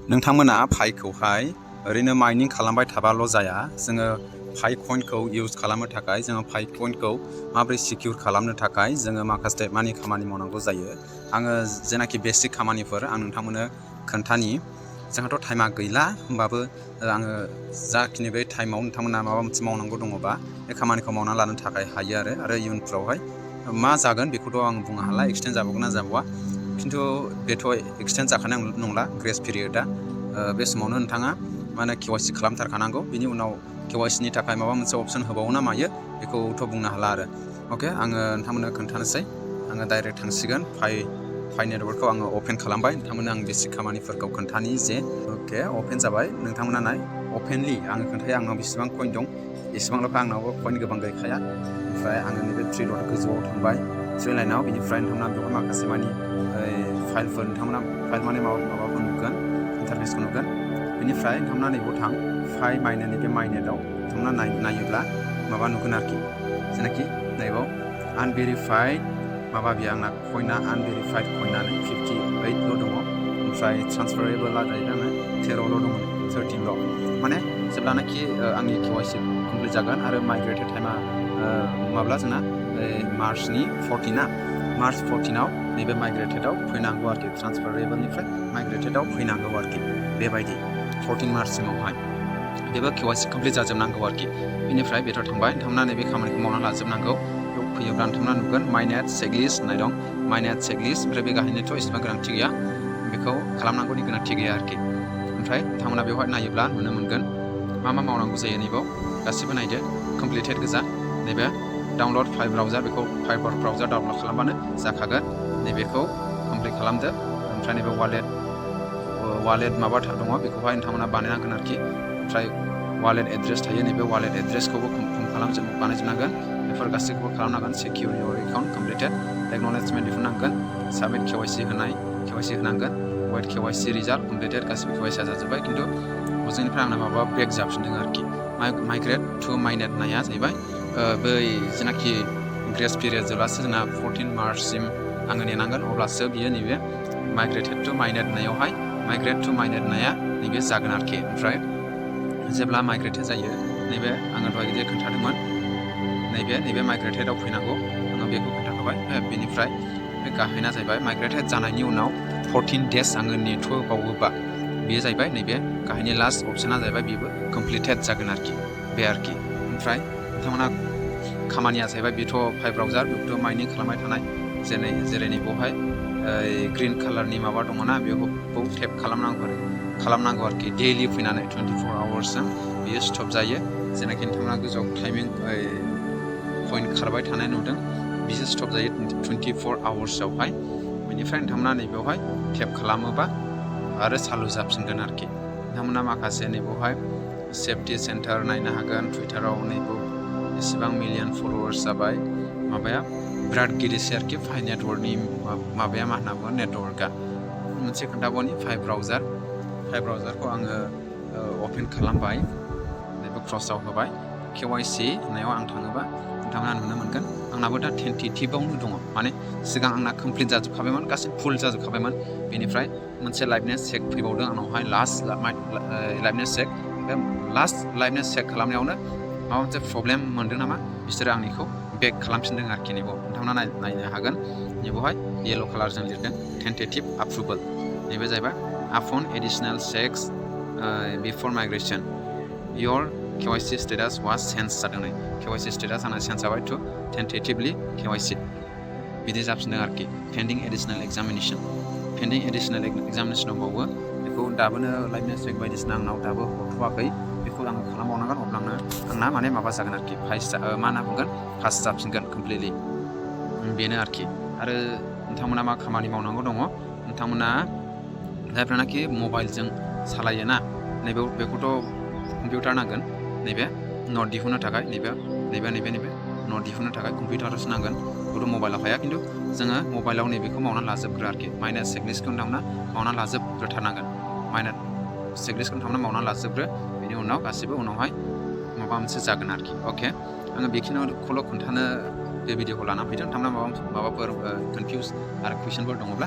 नोंथांमोना फाइखौहाय ओरैनो माइनिं खालामबाय थाबाल' जाया जोङो फाइ कइनखौ इउज खालामनो थाखाय जोङो फाइ कइनखौ माबोरै सिकिउर खालामनो थाखाय जोङो माखासे खामानि मावनांगौ जायो आङो जेनाखि बेसिक खामानिफोर आं नोंथांमोननो खोन्थानि जोंहाथ' टाइमा गैला होमबाबो आङो जाखिनि बे टाइमाव नोंथांमोना माबा मोनसे मावनांगौ दङबा बे खामानिखौ मावना लानो थाखाय हायो आरो इयुनफ्रावहाय मा जागोन बेखौथ' आं बुंनो हाला एक्सटेन्ड जाबावगोन ना जाबावा खिन्थु बेथ' एक्सटेन्ड जाखानाय नंला ग्रेस पिरियडा बे समावनो नोंथाङा KYC खालामथारखानांगौ बिनि उनाव KYC नि थाखाय माबा मोनसे अपसन होबावो ना मायो बेखौथ' बुंनो हाला आरो अके आङो नोंथांमोननो खोन्थानोसै आङो डाइरेक्ट थांसिगोन पाइ नेटवर्कखौ आङो अपेन खालामबाय नोंथांमोननो आं बेसिक खामानिफोरखौ खोन्थानि जे अके अपेन जाबाय नोंथांमोना नाय अपेनलि आङो खोन्थायो आंनाव बेसेबां कइन दं एसेबांल'खा आंनावबो कइन गोबां गैखाया ओमफ्राय आङो नैबे 3 डट गोजौआव थांबाय 3 लाइनाव बिनिफ्राय नोंथांमोना बेवहाय माखासे फाइलफोर नोंथांमोना फाइल माबाफोर नुगोन इन्टारफेसखौ नुगोन बेनिफ्राय नोंथांमोना नैबाव थां फाइ माइनेटनि बे माइनेटआव नोंथांमोना नायोब्ला माबा नुगोन आरोखि जेनाखि नैबाव आनभेरिफाइड माबा बियो आंना कइना आनभेरिफाइड कइनानो 58ल' दङ ओमफ्राय ट्रान्सफारेबोला जाहैबाय आंना 13ल' दङ 13ल' माने जेब्लानाखि आंनि KYC कमप्लिट जागोन आरो माइग्रेटेड टाइमा माब्ला जोंना मार्चनि 14 मार्च 14आव नैबे माइग्रेटेडआव फैनांगौ आरोखि ट्रान्सफारेबोलनिफ्राय माइग्रेटेडआव फैनांगौ आरोखि बेबायदि 14 मार्चसिमावहाय बेबो KYC कमप्लिट जाजोबनांगौ आरोखि बेनिफ्राय बेथ' थांबाय नोंथांमोना नैबे खामानिखौ मावना लाजोबनांगौ बेयाव फैयोब्ला नोंथांमोना नुगोन माइनेट चेकलिस्ट होननाय दं माइनेट चेकलिस्ट ओमफ्राय बे गाहायनिथ' एसेबां गोनांथि गैया बेखौ खालामनांगौनि गोनांथि गैया आरोखि ओमफ्राय नोंथांमोना बेवहाय नायोब्ला नुनो मोनगोन मा मावनांगौ जायो नैबाव गासिबो नायदो कमप्लिटेड गोजा नैबे डाउनलड फाइल ब्राउजार बेखौ फाइल ब्राउजार डाउनलड खालामबानो जाखागोन नैबेखौ कमप्लिट खालामदो ओमफ्राय नैबे वालेट माबा दङ बेखौहाय नोंथांमोना बानायनांगोन आरोखि ओमफ्राय वालेट एड्रेस थायो नैबे वालेट एड्रेसखौबो बानायजोबनांगोन बेफोर गासैखौबो खालामनांगोन secure your account completed acknowledgement दिहुननांगोन साबमिट KYC होनांगोन वेट KYC रिजाल्ट कमप्लिटेड गासिबो KYC जाजोब्बाय खिन्थु हजोंनिफ्राय आंना माबा ब्रेक जाफिनदों आरोखि माइग्रेट टु माइनेट नाया जाहैबाय बै जेनाखि ग्रेस पिरियड जोबब्लासो जोंना 14 मार्चसिम आङो नेनांगोन अब्लासो बियो नैबे माइग्रेटेड टु माइनेट नायावहाय माइग्रेट टु माइनेट नाया नैबे जागोन आरोखि ओमफ्राय जेब्ला माइग्रेटेड जायो नैबे आङो दहाय जे खोन्थादोंमोन नैबे माइग्रेटेडआव फैनांगौ आङो बेखौ खोन्थाखाबाय बेनिफ्राय बे गाहायना जाहैबाय माइग्रेटेड जानायनि उनाव 14 डेज आङो नेथ'बावोबा बेयो जाहैबाय नैबे गाहायनि लास्ट अपसना जाहैबाय बेबो कमप्लिटेड जागोन आरोखि बे आरोखि ओमफ्राय नोंथांमोना खामानिया जाहैबाय बेथ' फाइल ब्राउजार बेखौथ' माइनिं खालामबाय थानाय जेरै नैबावहाय ग्रीन कालारनि माबा दङना बेखौ टेप खालामनांगौ आरोखि डेलि फैनानै 24 आवार्सजों बियो स्टप जायो जेनाखि नोंथांमोना गोजौआव टाइमिं कइन खारबाय थानाय नुदों बियो स्टप जायो 24 आवार्सआवहाय बेनिफ्राय नोंथांमोना नैबेयावहाय टेप खालामोबा आरो चालु जाफिनगोन आरोखि नोंथांमोना माखासे नैबेयावहाय सेफटि सेन्टार नायनो हागोन टुइटाराव नैबेयाव एसेबां मिलियन फलोवार्स जाबाय माबाया बिराद गिदिरसै आरोखि फाइ नेटवर्कनि माबाया मा होनना बुङो नेटवर्कआ मोनसे खोन्थाबावनि फाइ ब्राउजारखौ आङो अपेन खालामबाय नैबे क्रसआव होबाय KYC होननायाव आं थाङोबा नोंथांमोना नुनो मोनगोन आंनाबो दा टेन्टेटिभआवनो दङ माने सिगां आंना कमप्लिट जाजोबखाबायमोन गासैबो फुल जाजोबखाबायमोन बेनिफ्राय मोनसे लाइभनेस चेक फैबावदों आंनावहाय लास्ट लाइभनेस चेक बे लास्ट लाइभनेस चेक खालामनायावनो माबा मोनसे प्रब्लेम मोनदों नामा बिसोरो आंनिखौ बेक खालामफिनदों आरोखि नैबाव नोंथांमोना नायनो हागोन नैबावहाय येल' कालारजों लिरदों टेन्टेटिभ आप्रुभेल नैबे जाहैबाय upon additional checks before migration your KYC status was changed जादों नै KYC status आंना चेन्ज जाबाय to tentatively KYC बिदि जाफिनदों आरोखि pending additional examination दंबावो बेखौ दाबोनो लाइभनेस चेक बायदिसिना आंनाव दाबो हरथ'वाखै बेखौ आङो खालामबावनांगोन अब्लानो आंना माने माबा जागोन आरोखि मा होनना बुंगोन पास जाफिनगोन कमप्लिटलि बेनो आरोखि आरो नोंथांमोना मा खामानि मावनांगौ दङ नोंथांमोना जायफ्रानाखि मबाइलजों सालायोना बेखौथ' कम्पिउटार नांगोन नैबे नट दिहुननो थाखाय नैबे नट दिहुननो थाखाय कम्पिउटारसो नांगोन बेखौथ' मबाइलाव हाया खिन्थु जोङो मबाइलाव नैबेखौ मावना लाजोबग्रो आरोखि माइनेट चेकलिस्टखौ नोंथांमोना मावना लाजोबग्रोथारनांगोन माइनेट चेकलिस्टखौ नोंथांमोना मावना लाजोबग्रो बेनि उनाव गासिबो उनावहाय माबा मोनसे जागोन आरोखि अके आङो बेखिनिखौल' खोन्थानो बे भिडिअखौ लाना फैदों नोंथांमोना माबाफोर कनफिउस आरो कुइसनफोर दङब्ला